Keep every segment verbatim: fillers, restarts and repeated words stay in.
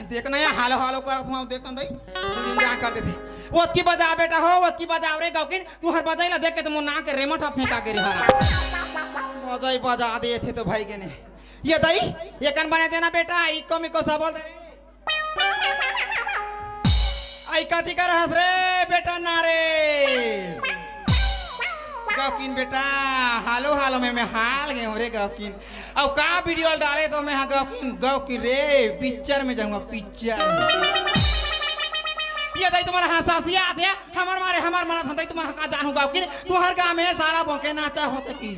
देख ना, यहाँ हालो हालो करत हूँ, देख तो दई, सुनिंदा कर देथे। ओतकी बजा बेटा हो, ओतकी बजाव रे गौकिन, तुहर बजाई ला देख के तो मोर नाक के रेमट ह फेंका के रे हरा। बजाई बजा देथे तो भाई के ने। ये दई, ये कन बने देना बेटा, इको मिको सब बोल दे। आई कथी कर हस रे बेटा ना रे। गौकिन बेटा, हालो हालो में मैं हाल गए हूँ रे गौकिन। अब का वीडियो डाले तो मैं हाँ गौकिन, गौकिन रे, पिक्चर में जाऊंगा, पिक्चर में। ये दई तुम्हारा हंसासी आते हैं, हमार मारे, हमार मना था, तुम्हारा का जानू गौकिन, तुम्हार गाँव में सारा बोके नाचा होते की।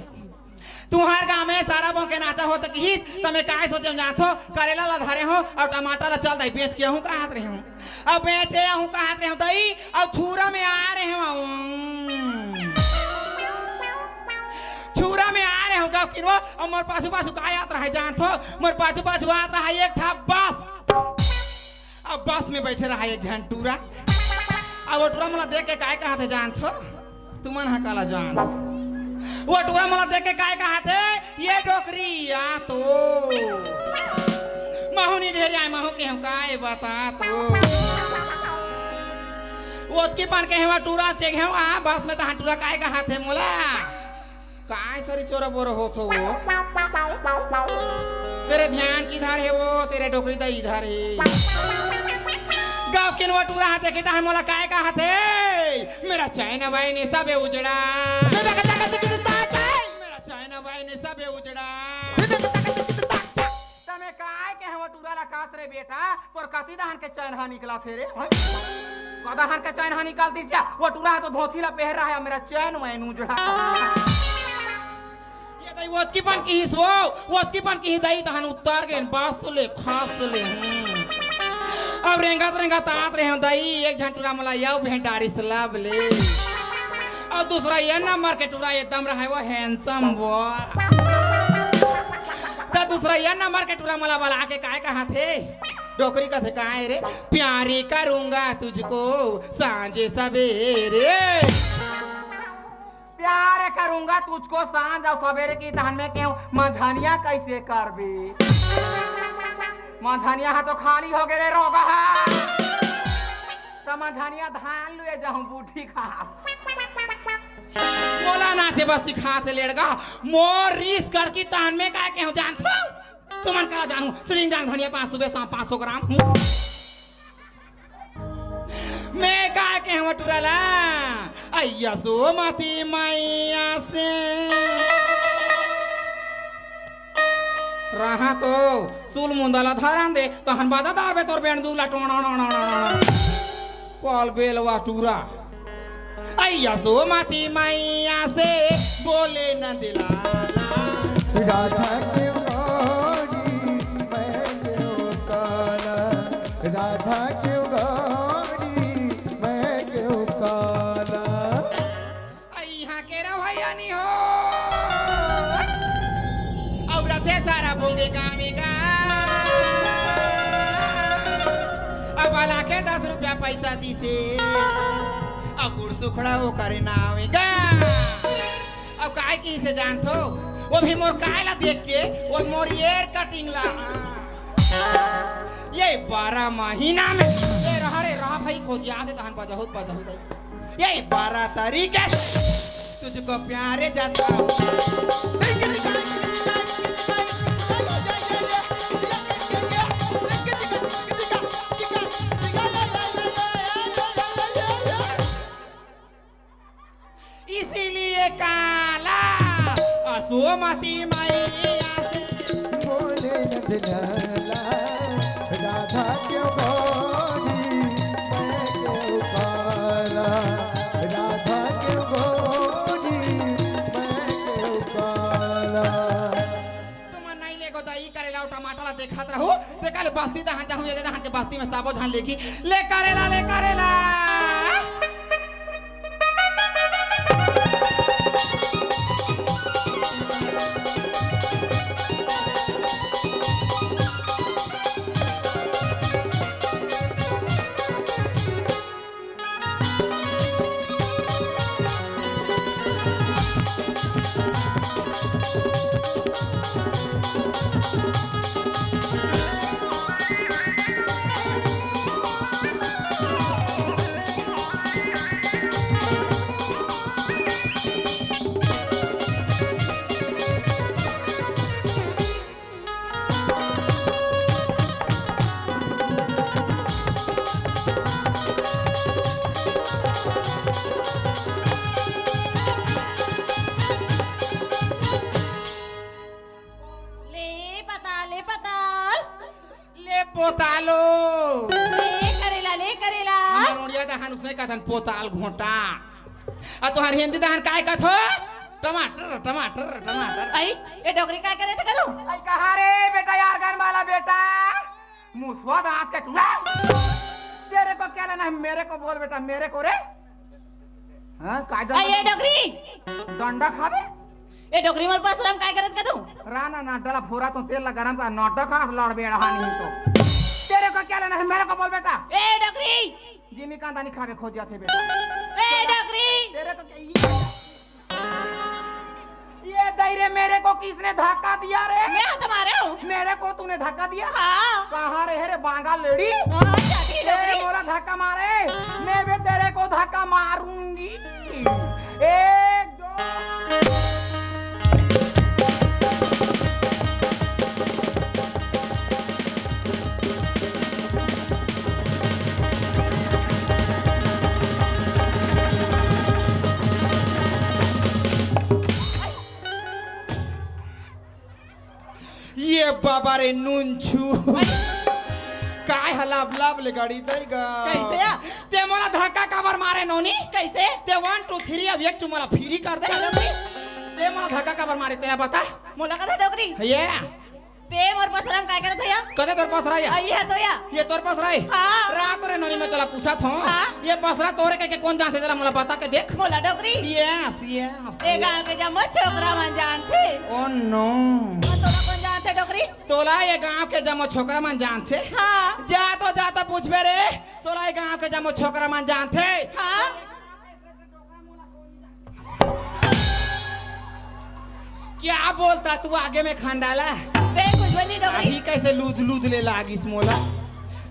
तुम्हार गाँव में सारा बोके नाचा होते की, त मैं काय सोचे हूँ जानथो, करेला ला धरे हूँ और टमाटर ला चल दई बेच के हूँ कहत रहे हूँ। अब बेचे हूँ कहत रहे हूँ दई, अब छुरा में आ रहे हूँ। छुरा में आ रहे हूँ गौकिन वो, अब मोर पाछू पाछू का याद रहे जानथो, मोर पाछू पाछू आत रहा एक ठा बस। अब बस में बैठे रहा एक झन टूरा। अब वो टूरा मोला देख के काय कहत हे जानथो? तुमन हा काला जान। वो टूरा मोला देख के काय कहत हे? ये डोकरी आ तो। महू नी ढेर आए, महू के हम काय बता तो। ओतकी पन के हवा टूरा चेक हवा, बस में तहां टूरा काय कहत हे मोला? काय सरी चोरा बोरा होत हो वो? तेरे ध्यान किधर है वो? तेरे डोकरी दा इधर है। गौकिन वो टूरा हाथे के तहन मोला काय कहत हे? मेरा चैन वैन सबे उजड़ा। मेरा चैन वैन सबे उजड़ा। तमे काय के हवा टूरा ला कात रे बेटा, तोर कति दहन के चैन हा निकलत हे रे? हैं? कदहन के चैन हा निकलतिस या? वो टूरा हा तो धोती ला पहन रहा है, मेरा चैन वैन उजड़ा। ये दई ओतकी पन किहिस वो, ओतकी पन किहिस दई तहन उतर गेन, बस ले, खस ले। हम्म। अब रेंगत रेंगत आत रहे हूँ दई, एक झन टूरा मोला यव भेंट डारिस लब ले। और दूसरा ये नंबर के टूरा एकदम रहा है वो handsome वो। त दूसरा ये नंबर के टूरा मोला बला के काय कहत हे? डोकरी कथे काय रे? प्यारी करूंगा तुझको सांझे सवेरे। प्यार करूंगा तुझको सांझ और सवेरे की तहन में केहूं मंझनिया कैसे करबे? मंझनिया हा तो खाली हो गे रे रोगा हा। त मंझनिया धान लुए जाऊं बूढ़ी खा। मोला नाचे बस सिखात हे लेड़गा, मोर रीस कड़की तहन में काय केहूं जानथो? तुमन का जानू, सिलिंग डांग धनिया पाँच सुबह शाम पाँच सौ ग्राम। हूँ। मैं का के हूँ टुरा ला, अइया सोमती मैया से। रहा तो सुल मुंदा ला धरन दे, तहन बाजा दार बे तोर बेंडू ला टोणा, टोणा, टोणा, टोणा। पाल बेलवा टूरा। अइया सोमती मैया से बोले नंदलाला। राधा क्यों गाड़ी मैं क्यों काला, राधा क्यों गाड़ी मैं क्यों काला। अई इहाँ के रहो भैया नी हो। अउ रथे सारा बोंगे गाँव में गा। अब वाला के दस रुपया पैसा दिसे। अब गुड़ सुखड़ा वो करे नावे गा। अब काय की से जानथो? वो भी मोर काय ला देख के, वो मोर एयर कटिंग ला। ये बारह महीना में, ए, रहा रे, रहा भाई, खोजिया से तहन बजाहुत, बजाहुत आई। ये बारह तारीख है, तुझको प्यारे जाता हूँ। इसीलिए काला असोमती मैया से बोले नंदलाला, राधा क्यों गोरी, मैं क्यों काला, राधा क्यों गोरी, मैं क्यों काला। तुम नहीं लेगो तो ई करेला, टमाटर ला देखत रहू, ते काले बस्ती दहन जाहू, ये दहन के बस्ती में साबो झान लेगी, ले करेला, ले करेला। ओ। ले करेला, ले करेला। हमर ओड़िया दहन उसने कथन पोताल घोंटा। आ तोहर हिंदी दहन काय कथो? टमाटर, टमाटर, टमाटर। आई, ए डोकरी काय करे थे कदू? आई कहा रे बेटा, यार गन वाला बेटा। मुसवा दांत के टूला। तेरे को क्या लेना है? मेरे को बोल बेटा, मेरे को रे। हाँ, काय डंडा? आई, ए डोकरी। डंडा खाबे? ए डोकरी मोर पसरा म काय करत कदू? राना ना डला फोरा तो तेल ला गरम कर, नड्डा खा लड़ बेड़ा नहीं तो। तेरे को क्या लेना है? मेरे को बोल बेटा। ए डोकरी। जिमी कांदा नहीं खाबे, खोज जाते बेटा। ए डोकरी। तेरे को क्या, ये, ये दई रे, मेरे को किसने धक्का दिया रे? मैं तुम्हारे हूँ। मेरे को तूने धक्का दिया? हाँ। कहाँ रे, रे बांगा लेडी? हाँ, जाती ए, डोकरी। मोला धक्का मारे, मैं भी तेरे को धक्का मारूंगी। एक, दो। ये बाबा रे नुनछू। काय ह लब लब ले गाड़ी दई गा। कैसे? ते मोला धक्का काबर मारे नोनी? कैसे? ते वन टू थ्री अब एक चुमाला फ्री कर दे। चलो भाई। ते मोला धक्का काबर मारे ते बता। मोला कथा डोकरी। ये। ते मोर पसरा म काय करत है या? कदे तोर पसरा या? आई है तो या। ये तोर पसरा है? हाँ। रात रे नोनी मैं तोला पूछत हूँ। हाँ। ये पसरा तोरे के, के कौन जानथे तेला मोला बता के देख। मोला डोकरी। Yes, yes. ए गाँव के जम्मो छोकरा मन जानथे। Oh no. और तोला कौन जानथे डोकरी? तोला ये गांव के जम्मो छोकरा मन जानथे। हाँ। जा तो, जा तो पूछबे रे, तोला ये गांव के जम्मो छोकरा मन जानथे। हाँ। क्या बोलता तू आगे में खंडाला? बे कुछ बोली डोकरी। अभी कैसे लूद लूद ले लागिस मोला?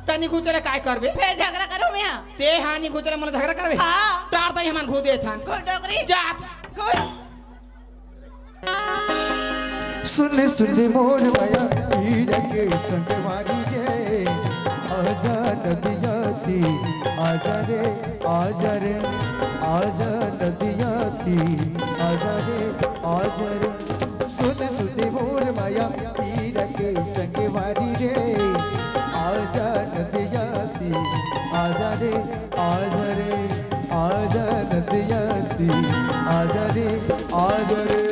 तनी कुछ ले काय करबे? फिर झगड़ा करूँ मैं? ते हानि कुछ ले मोला झगड़ा करबे? हाँ। टार दई हमन घुदे थन। गुड डोकरी। जात। गुड। सुन सुन मोर माया पीर के संगवारी रे, आजा नदिया ती, आजा रे, आजा रे, आजा नदिया ती, आजा रे, आजा रे। सुन सुन मोर माया पीर के संगवारी रे, आजा नदिया ती, आजा रे, आजा रे, आजा नदिया ती, आजा रे, आजा रे।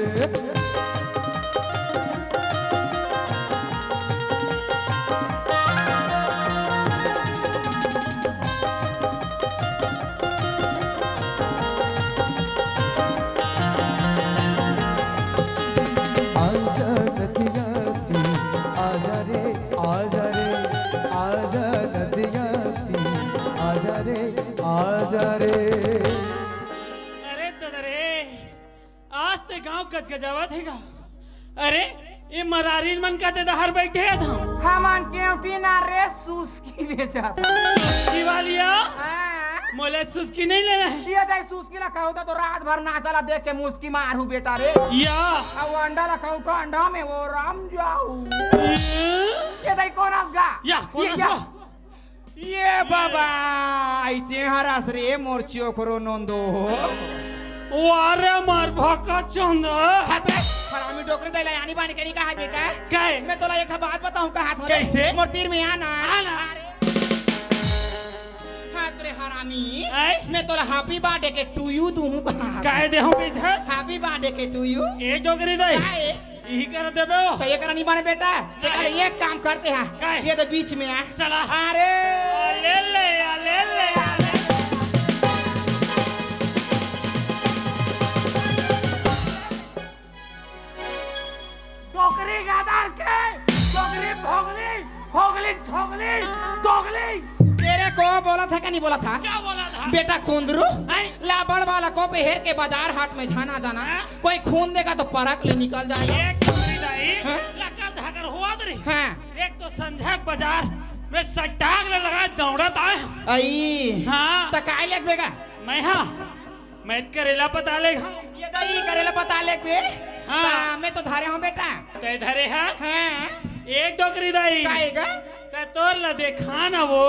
आजा नदिया ती, आजा रे, आजा रे, आजा नदिया ती, आजा रे, आजा रे। अरे दादा रे, आज ते गांव गजगजावत हे गा। अरे, ये मरारीन मन का ते डहर बैठे हे था। हमन केवटी ना रे, सुस्की बेचत। सुस्की वालिया? हाँ। मोला सुस्की नहीं लेना है। ये दई सुस्की ला खाऊ तो रात भर नाचा ला देख के मुस्की मारू बेटा रे। या। अब अंडा ला खाऊ तो अंडा में वो राम जाऊ। ये ये दई कौन आस गा? या, कौन ये आस क्या? गा? ये बाबा, आइते हरस रे मोर चोकरो नोंदो। वारे मार भका चंद। हतरे, हरामी डोकरी दैला यानी बानी करी कहा बेटा? काय? मैं तोला एक बात बताऊं कहा थोड़े? कैसे? मोर तीर में आना। आना। अरे। हतरे हरामी। आय? मैं तोला happy birthday के to you दूं कहा। काय दे हूं बेटा? Happy birthday के to you। ए डोकरी दाई। काय? यही कर देबे हो। तो ये करा नहीं माने बेटा। ते नहीं। कल एक काम करते हैं। काय? ये तो बीच में है। चला। अरे। आ, ले ले, आ, ले ले, आ, ले ले। डोकरी गादर के, डोकरी भोगली, भोगली, छोगली, दोगली। तेरे को बोला था क्या नहीं बोला था? क्या बोला था? बेटा कुंदरू, हैं? लाबड़ वाला को पहर के बाजार हाट में जाना जाना। हैं? कोई खून देगा तो परख ले निकल जाएगा। एक डोकरी दाई, हैं? लकर धकर हुआ तो नहीं। हैं? एक तो संझा के बाजार में सटाक ले लगा दौड़त आए। आई। हाँ। त काय लेक बेगा? मैं हाँ, मैं करेला पता ले। ये तो ई करेला पता लेक बे। हाँ। ता मैं तो धरे हूँ बेटा। तै धरे हस? हाँ। एक डोकरी दाई। काय गा? तै तोर ला देखा ना वो।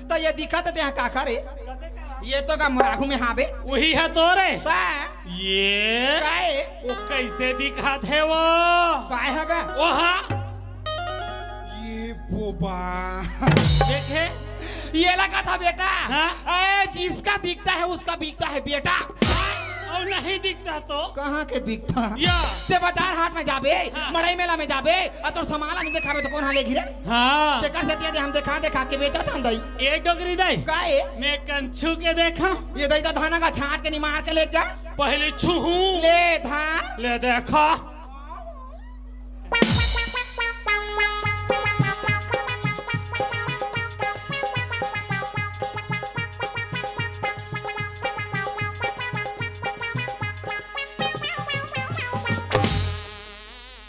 तो ये दिखा तो ते का करे? ये तो का मुराहू में हाँ बे। वही है तोरे। ता? ये? काय? वो कैसे दिखात है वो? काय है गा? वो हाँ। ये वो बा। देखे? ये लगा था बेटा। हाँ? ए, जिसका दिखता है उसका बिकता है बेटा। और नहीं दिखता तो? कहाँ के बिकता? या। ते बाजार हाट में जाबे, हाँ। मड़ई मेला में जाबे, अउ तोर सामान ला नइ देखाबे त कोन हा लेगही रे? हाँ। तेकर सेती दे हम देखा देखा के बेचत हन दई। ए डोकरी दाई। का ए? मैं कंछू के देखा। ये दई त धाना का छांट के निमार के ले जा। पहले छुहूं। ले धा। ले देखा।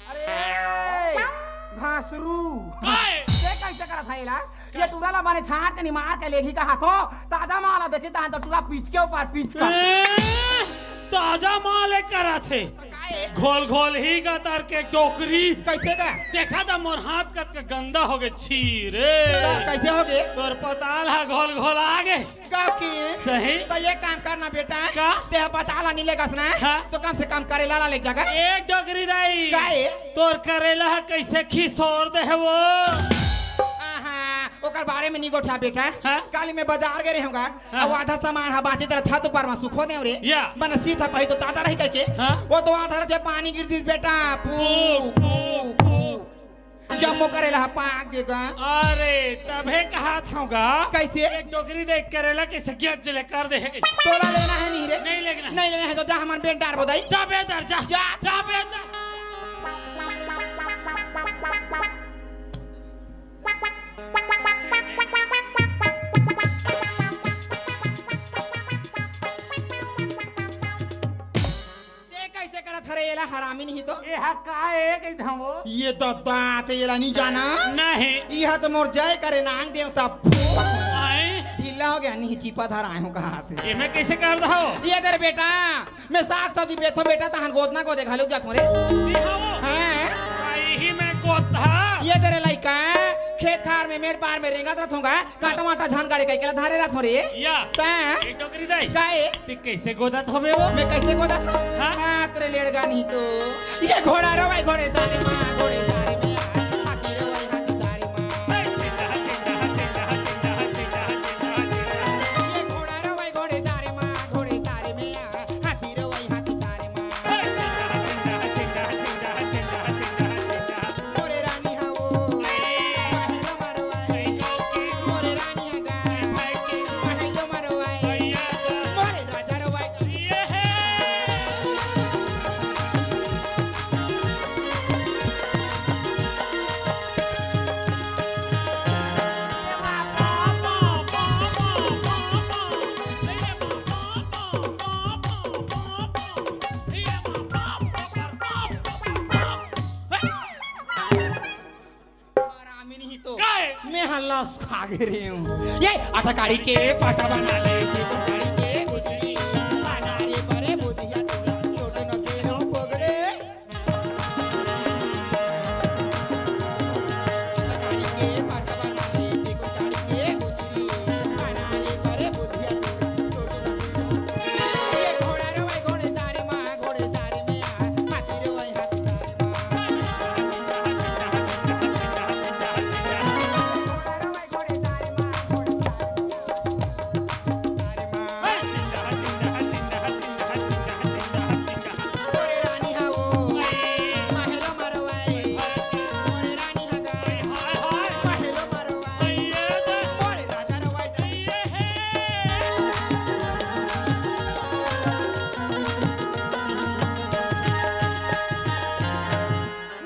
अरे, घासरू। काय? ये कैसे करत है ला? ये टूरा ला माने छांट के निमार के लेगही कहा थो। ताजा माल ला देखे तहां तो टूरा पीच के ऊपर पीच कर। ए, ताजा माल ए करत हे। काय? घोल घोल ही गतर के डोकरी। कैसे का? देखा त मोर हाथ कतका गंदा होगे, छी रे। का, कैसे होगे? तोर पताल हा घोल घोल आगे। का की? सही। त ये काम करना बेटा। का? ते ह पताल नी लेगस ना? हाँ। तो कम से कम करेला ला ले जागा। ए डोकरी दाई। का ए? तोर करेला ह कैसे खिसोर दे हे वो? आहा, ओकर बारे में नी गोठिया बेटा। हाँ? काली मैं बाजार गे रहेंव गा। हाँ। अउ आधा सामान हा बाचे तेला छत ऊपर मा सुखो देंव रे। या। मन सीधा पही तो ताजा रही कहिके। हाँ। वो तो आधा रथे पानी गिर दिस बेटा। पू, पू, पू, पू। पू। जम्मो करेला हा पाक गे गा। अरे, तभे कहाथंव गा। कैसे? एक डोकरी दे करेला के सगियत जले कर दे हे। तोला लेना हे नी रे? नहीं लेना। नहीं लेना हे तो जा हमन बेंट डारबो दई। जा बेंट डार, जा। जा। जा बेंट डार। ते कैसे करत हरे एला हरामी नहीं तो? ए हा का ए कहिथंव वो? ये दद्दा ते एला नहीं जाना? नहीं। इहा तो मोर जय करे नांग देवता। आए? ढीला हो गया, नहीं चिपा धर आए हूँ कहा थे। ये मैं कैसे कर दो? ये दे रे बेटा, मैं साग सब्जी बेचथंव बेटा, तहन गोदना गोदे घलो जाथंव रे। नहीं हो। हाँ। आई ही मैं गोदथंव। ये दे रे लइका, खेत खार में मेड़ पार में रेंगत रथंव गा, कांटा वांटा झन गाड़े कहिके ला धरे रथंव रे। या। तैं? ए डोकरी दाई। का ए? ते कैसे गोदत हवे वो? मैं कैसे गोदत हंव? हाँ? हाँ, तेरे लेड़गा नहीं तो। ये घोड़ा रवाई घोड़े सारे माँ, घोड़े सारे में आ, हाथी रवाई हाथी सारे माँ। ये घोड़ा रवाई घोड़े सारे माँ, घोड़े सारे में आ, हाथी रवाई हाथी सारे माँ। मोरे रानी हा वो, महलो मरवाए। मोरे रानी हा गा, महलो मरवाए। मोरे राजा रवाए। हरामी नहीं तो। काय? मैं ह लस खा गे रेहेंव। ये अटकारी के पाटा बना ले, अटकारी के गुजरी, अनारे बरे बुधिया टोला, छोट न के हो पगड़े। अटकारी के पाटा बना ले, अटकारी के गुजरी, अनारे बरे बुधिया टोला, छोट न के हो पगड़े। ये घोड़ा रवाई घोड़े सारे माँ, घोड़े सारे में आ, हाथी रवाई हाथी सारे माँ।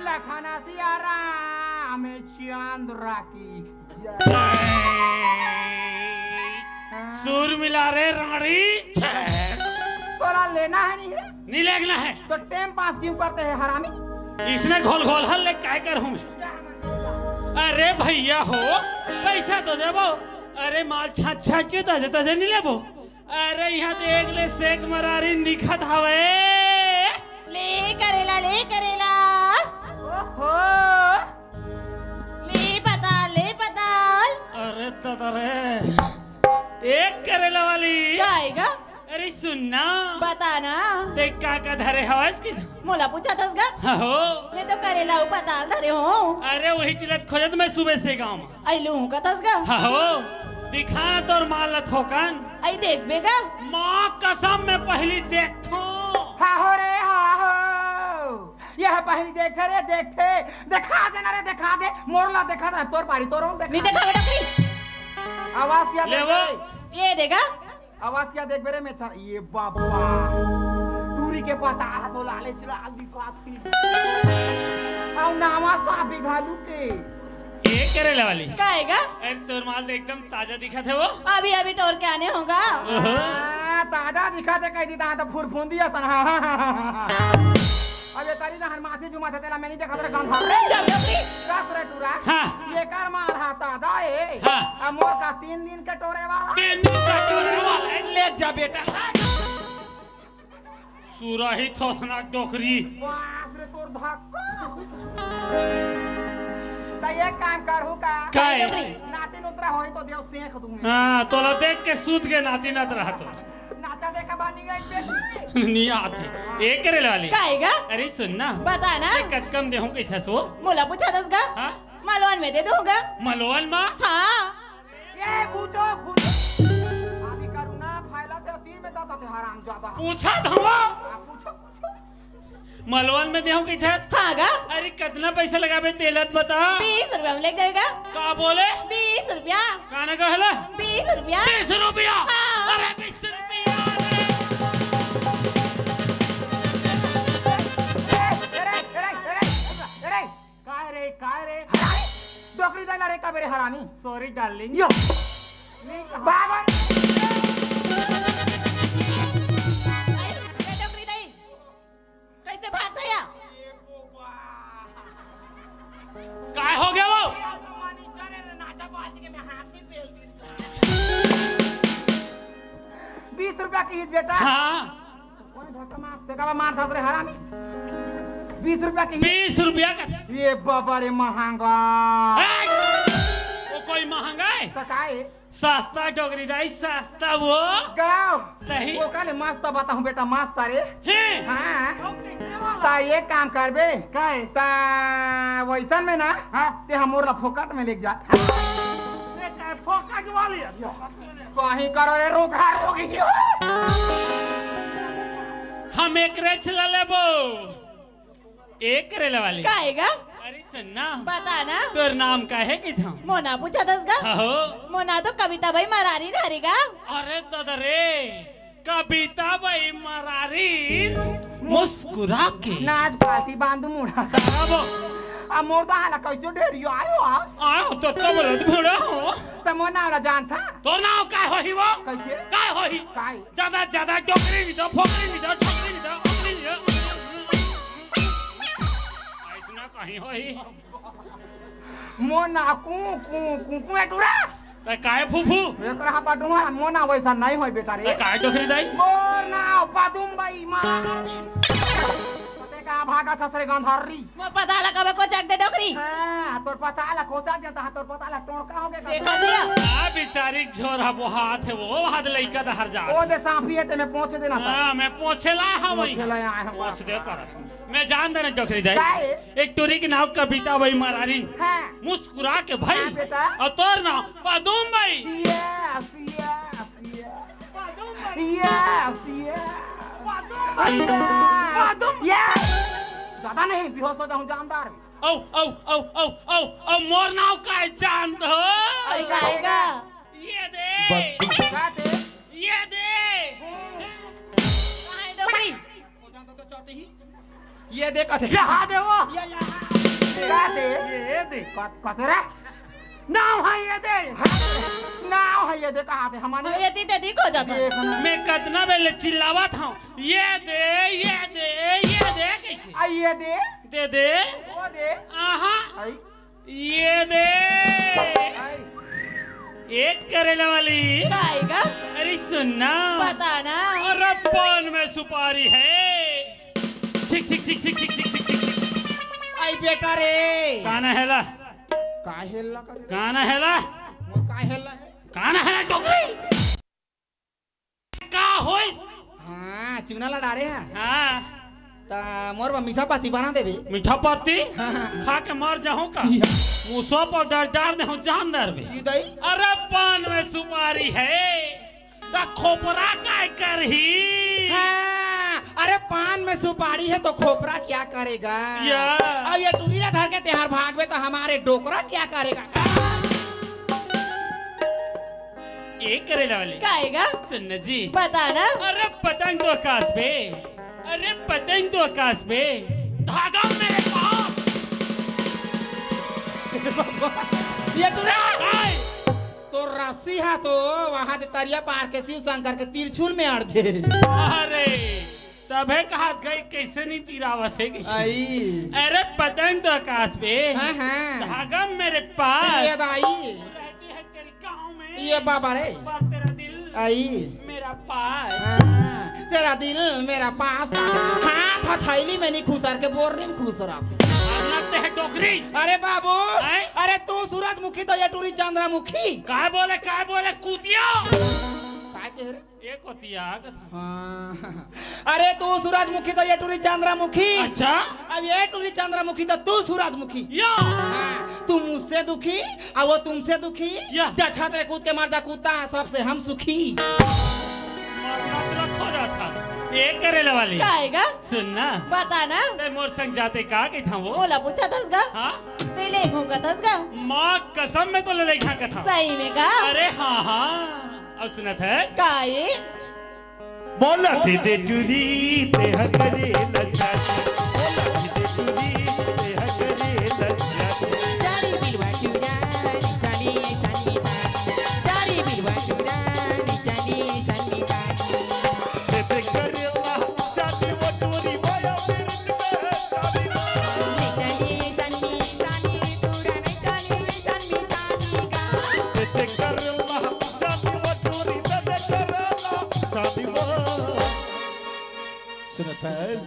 लखना सिया राम चंद्र की। सुर मिला रे रानी। तोला लेना है नहीं है? नहीं लेना है। तो टाइम पास क्यों करते हैं हरामी? इसने घोल घोल हल ले काय कर हूँ मैं? अरे भैया हो, पैसा तो देबो। अरे माल छाछ छाछ के तजे तजे नहीं लेबो। अरे, इहाँ तो एक ले सेक मरारी निकलत हवे। ले करेला, ले करेला। ओहो। ले पताल, ले पताल। अरे दादा रे, एक करेला वाली। काय गा? ए, सुन ना। बता ना। ते का का धरे हवस कि? मोला पूछत हस गा? हाँ हो। मैं तो करेला अउ पताल धरे हों। अरे, वही चिलत खोजत मैं सुबह से गाँव में। अई लूहूँ कथस गा? हाँ हो। दिखा तोर माल ल थोकन। अई देखबे गा? माँ कसम, मैं पहिली देखथों। हाँ हो रे, हाँ हो। ये पहिली देखथे रे, देखथे। देखा दे ना रे, देखा दे। मोर ला देखा दे, तोर पारी, तोर देखा। नहीं देखा बेटा, please। आवाज या ले दे वो। रे। ये देगा। आवाज या देख बे रे, मैं छा-, ये बाबा। दूरी के पता तो लाले चिलाल दिखात ही। अउ नावा साबी घालू के। ए करेला वाली। काय गा? अरे, तोर माल तो एकदम ताजा दिखत हे वो। अभी, अभी टोर के आने हों गा। ओहो। हाँ, ताजा दिखत हे, कहि दी, ता तो फुरफुंदी असन। हाँ, हाँ, हाँ, हाँ, हाँ। अबे करी ना, हन माछी जुमा थे, तेला मैं नहीं देखा तेरा गंधा। चल, चल, चल। दस रे टूरा। हाँ। ये कर मार हाथा दा ए। हाँ। अब मोर का तीन दिन के टोरे वाला। तीन दिन का टोरे वाला। ले जा बेटा। सुरही थोथना डोकरी। बाप रे, तोर धक्का। त एक काम करहूँ का? काय? नातिन उतरा होई तो देव सेंक दूँ मैं। हाँ, तोला देख के सूत के नातिन उतरा तो। नाचा देखा बानी गई बेटा। नहीं आती। ए करेला वाली। काय गा? अरे सुन ना। बता ना। ए कतका म देहूँ कहिथस वो? मोला पूछत हस गा? हाँ? मलवन में दे दूँ गा। मलवन में? हाँ। ये पूछो खुद। अभी करुणा फैला थे तीर में दादा थे हराम ज्यादा। पूछा था वो। हाँ, पूछो, पूछो। मलवन में देहूँ कहिथस? हाँ गा। अरे कतना पैसा लगाबे तेला त बता। बीस रुपया में लेग जाबे गा। का बोले? बीस रुपया। काना कहला? बीस रुपया। बीस रुपया? हाँ। अरे बीस रुपया रे। अरे, अरे, अरे, अरे, अरे, काय रे, काय रे? हरामी! डोकरी दाई ला रे का बेरे हरामी? Sorry darling। यो। नहीं कहा। बाबा! ए, ए डोकरी दाई, कैसे भागत हया? काय हो गया वो? बीस रुपया कहिस बेटा। हाँ। कोन धक्का मार, तेका बा मार धस रे हरामी। बीस रुपया कहिस। बीस रुपया का? ये बाबा रे महंगा। ए! वो कोई महंगा है? त काय? सस्ता डोकरी दाई, सस्ता वो। गाँव। सही। वो काले मस्त बताहूँ बेटा, मस्त रे। हैं? हाँ। त एक काम करबे। काय? त वैसन में ना, हाँ। ते हमर ला फोकट में लेग जा। ए, काय फोकट वाली है? सही करो रे, रुखा रोगी। हम एकरेच ला लेबो। ए करेला वाली। काय गा? अरे सुन ना। बता ना। तोर नाम का हे कहिथंव? मोर नाव पूछत हस गा? हाँ हो। मोर नाव तो कविता बाई मरारी हरे गा। अरे दादा रे, कविता बाई मरारी मुस्कुरा के। नाच पार्टी बांधू मुड़ा। सारा वो। अब मोर तो हाला कैसे ढेरी आयो आ? आयो तो कमलत भिड़ा हो। त मोर नाव ला जानथा? तोर नाव काय होही वो? कैसे? काय होही? काय? ज्यादा, ज्यादा डोकरी नहीं दो, फोकरी नहीं दो, डोकरी नहीं दो, डोकरी नहीं दो। ऐसना कहीं होही। मोर नाव कू, कू, कू, कू ए टूरा। त काय फूफू? एकरा हा पटुआ, मोर नाव वैसा नहीं होय बेटा रे। त काय डोकरी दाई? मोर नाव पदुम बाई माँ। पते का भागा खसरे गंधर्री। मोर पता ला कबे कोचक दे डोकरी। हाँ, तोर पता ला कोचक दे, तहाँ तोर पता ला टोड़का हो गया। देखा दिया। आ बिचारी झोरा बोहात हे वो, हाथ लइका दहर जा। ओ दे सांफी हे ते मैं पोंछ देना था। हाँ, मैं पोंछे ला हाँ वही। पोंछे ला आए हैं। पोंछ दे करत। मैं जान देना डोकरी दाई। काय? एक टूरी के नाव कविता बाई मरारी। हाँ। मुस्कुरा के भाई। हाँ बेटा। अउ तोर नाव पदुम बाई। Yes, yes, yes। Yes, yes। Yes। ज्यादा नहीं, बेहोश हो जाऊं, जानदार। औ, औ, औ, मोर नाव काय जानत हो? अरे, काय गा? ये दे। बंदूक। का दे? ये दे। काय डोकरी? ये दे कथे। कहाँ दे वो? ये, ये। का दे? ये दे। क-, कथे रे? नाव हे ये दे। नाव हे ये दे, कहाँ दे? हमन हाँ, ये ती, ते ती को जाता। देख ना। मैं कतना बेले चिल्लावत हूँ, ये दे, ये दे, ये दे कहिके। आ, ये दे। दे दे। वो दे। आहा। आई। ये दे। आई। एक करेला वाली। काय गा? अरे सुन ना। बता ना। अरे पान में सुपारी है। छिक, छिक, छिक। आई बेटा रे। काना हेला? का हेला का दे? काना हेला? वो का हेला है? काना हेला डोकरी? का होइस? चूना ला डारे हे। हाँ। त मोर बर मीठा पत्ती बना देबे। मीठा पत्ती? हाँ। खा के मर जाहूं का? या। मुसवा पर डर, डर दे हूं, जान डर बे। ई दई? अरे पान में सुपारी हे, त खोपरा काय करही? हाँ, अरे पान में सुपारी हे तो खोपरा क्या करेगा? या। अब ये टूरी ला धर के तेहार भागबे तो हमारे डोकरा क्या करेगा? ए करेला वाली। काहे गा? सुन न जी। बता ना। अरे पतंग तो आकाश पे, अरे पतंग तो आकाश पे, धागा मेरे पास। ये तू ना। काय? तो रस्सी हा तो वहां दे तरिया पार के शिव शंकर के त्रिशूल में अड़जे। अरे, तभे कहात गई, कैसे नहीं तिरावत हे कि? आई। अरे पतंग तो आकाश पे, हाँ, हाँ। धागा मेरे पास। ये दाई। रहती है तेरी गाँव में। ये बाबा रे। पर तेरा दिल आई। मेरा पास। हाँ, तेरा दिल मेरा पास। हाथ हथैली में नहीं खुसर के बोरनी में खुसर आथे। मारना ते है डोकरी। अरे बाबू, हैं? अरे तू सूरजमुखी तो ये टूरी चंद्रमुखी। काय बोले, काय बोले कुतिया? काय कह रे? एक होती आग। हाँ। अरे तू सूरजमुखी तो ये टूरी चंद्रमुखी। अच्छा? अब ये टूरी चंद्रमुखी तो तू सूरजमुखी। या। हाँ, तू मुझसे दुखी, और वो तुमसे दुखी। या। जा छत ले कूद के मर जा कुत्ता, सबसे हम सुखी। मरना चला खो जाता। ए करेला वाली। काहे गा? सुन ना। बता ना। ते मोर संग जाते का कही था वो? ओला पूछा थस गा? हाँ? ते ले घूंघा थस गा? माँ कसम में तो ले घा कथा। सही में का? अरे हाँ, हाँ। अब सुनत हस? काहे? बोला दे दे टूरी ते हकरे लज्जा। बोला दे दे टूरी ते हकरे लज्जा। चारी बिलवा टूरा नी चाली संगीता। चारी बिलवा टूरा नी चाली संगीता। ते ते करेला चाली वो टूरी माया मेरे पे चाली। नी चाली संगीता नी टूरा नी चाली संगीता नी गा। ते ते करेला चाली वो टूरी ते ते करेला चाली वो। सुनत हस?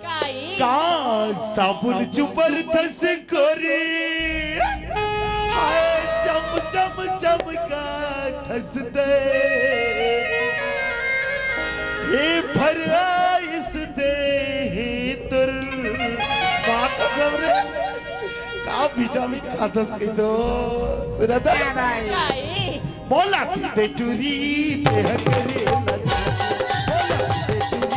काई? का साबुन चुबर थस कोरी, हाय चम चम चमका थस ते। हे भर आइस दे हे तुर। बात सब रे। का विटामिन खाथस कही तो? सुनत हस? काई? बोला दे टूरी ते हकरे लज्जा। बोला दे टूरी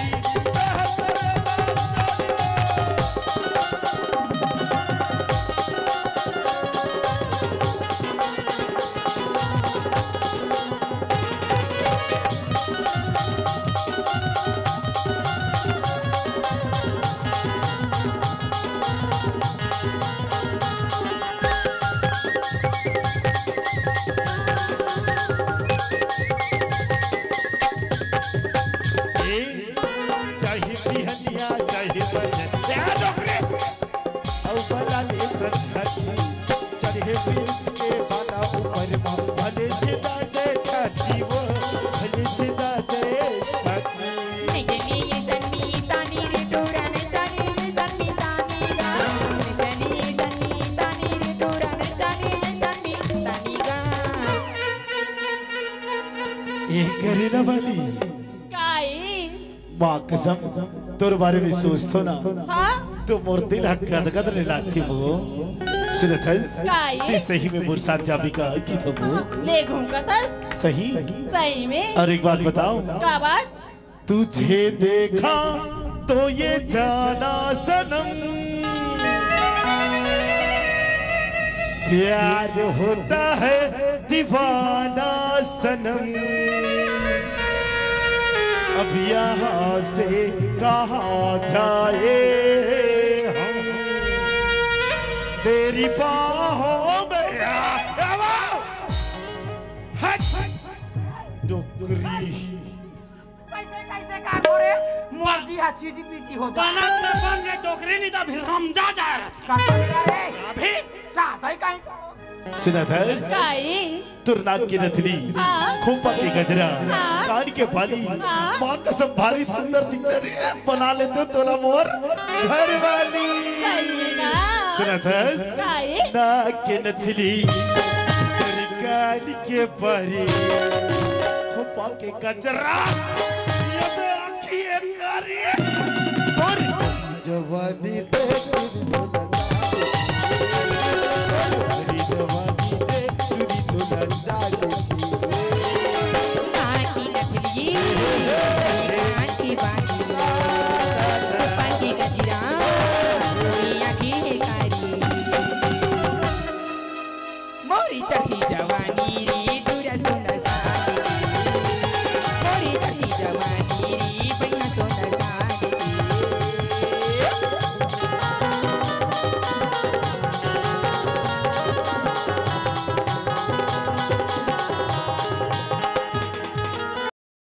ते हकरे लज्जा। ए, चाहे बिहनिया, चाहे बनिया। ए, डोकरे! अउ बला ले संझा की, चढ़े बिन के बाला ऊपर मा, भले छिदा जय छाती वो, भले छिदा जय छाती। ए करेला वाली। काई? माँ कसम, तोर बारे में सोचथों ना, हाँ? तो मोर दिल ह गदगद ले लागथे वो। सुनत हस? काई? ते सही में मोर साथ जाबे का कि तो वो? ले घूंघत हस? सही? सही में? और एक बात बताओ। का बात? तुझे देखा तो ये जाना सनम, प्यार होता है दीवाना सनम। अब यहाँ से कहाँ जाए हम, तेरी बाहों में आ, आ, आ, हट, हट, डोकरी। कैसे, कैसे का हो रे? मर्जी हा चीटी पीटी हो जा। बनत में बन रे डोकरी, नहीं तो अभी रमजा जा रहा था। का कर रे? अभी? का भाई काई को? सुनत हस? काई? तोर नाक के नथनी, हाँ। खोपा के गजरा, हाँ। कान के बाली, हाँ। माँ कसम भारी सुंदर दिखथे रे, बना लेतेंव तोला मोर घरवाली। सही में ना? सुनत हस? काई? नाक के नथनी, तोर कान के बाली, खोपा के गजरा, ये बे अरे, तोर जवानी देख के तोला जाने। तोर जवानी